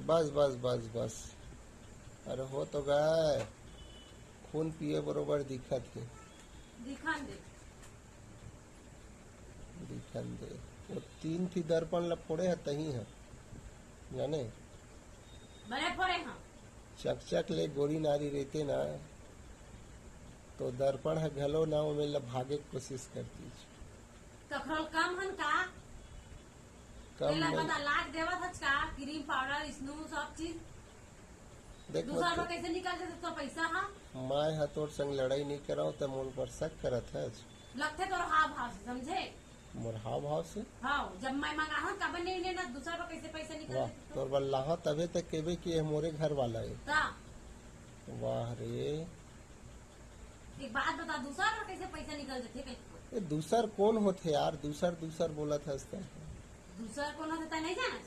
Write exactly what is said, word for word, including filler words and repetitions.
बस, बस, बस, बस। अरे हो तो गए, खून पिए बरोबर दिखत हे। दिखन दे। दिखन दे। वो तीन ठी दर्पण ला फोड़े ह तही ह, जाने? बने फोड़े ह। चकचक ले गोरी नारी रहते ना, तो दर्पण ह घलो ना ओमे ला भागे के कोशिश करती। कखरो कम हन का? कम तेला नहीं। पता लाग देवत हच का? क्रीम पाउडर, स्नू, सब चीज। देख दूसरा मत बर कैसे निकल जाते तो पैसा हा? मैं ह तोर संग लड़ाई नहीं कराओ, त मोर पर शक करत हच। लगथे तोर हाव भाव से, समझे? मोर हाव भाव से? हाँ, जब मैं मंगाहूं तब नहीं लेना, दूसरा बर कैसे पैसा निकल वाह, जाते तो? तोर बर लाहा तबे तक केबे कि ये मोरे घर वाला है। ता? वाह रे। एक बात बता, दूसरा बर कैसे पैसा निकल जाते कहीं? ए, दूसर कौन होथे यार? दूसर, दूसर बोलत हस त। दूसर कौन होथे, तै नहीं जाना?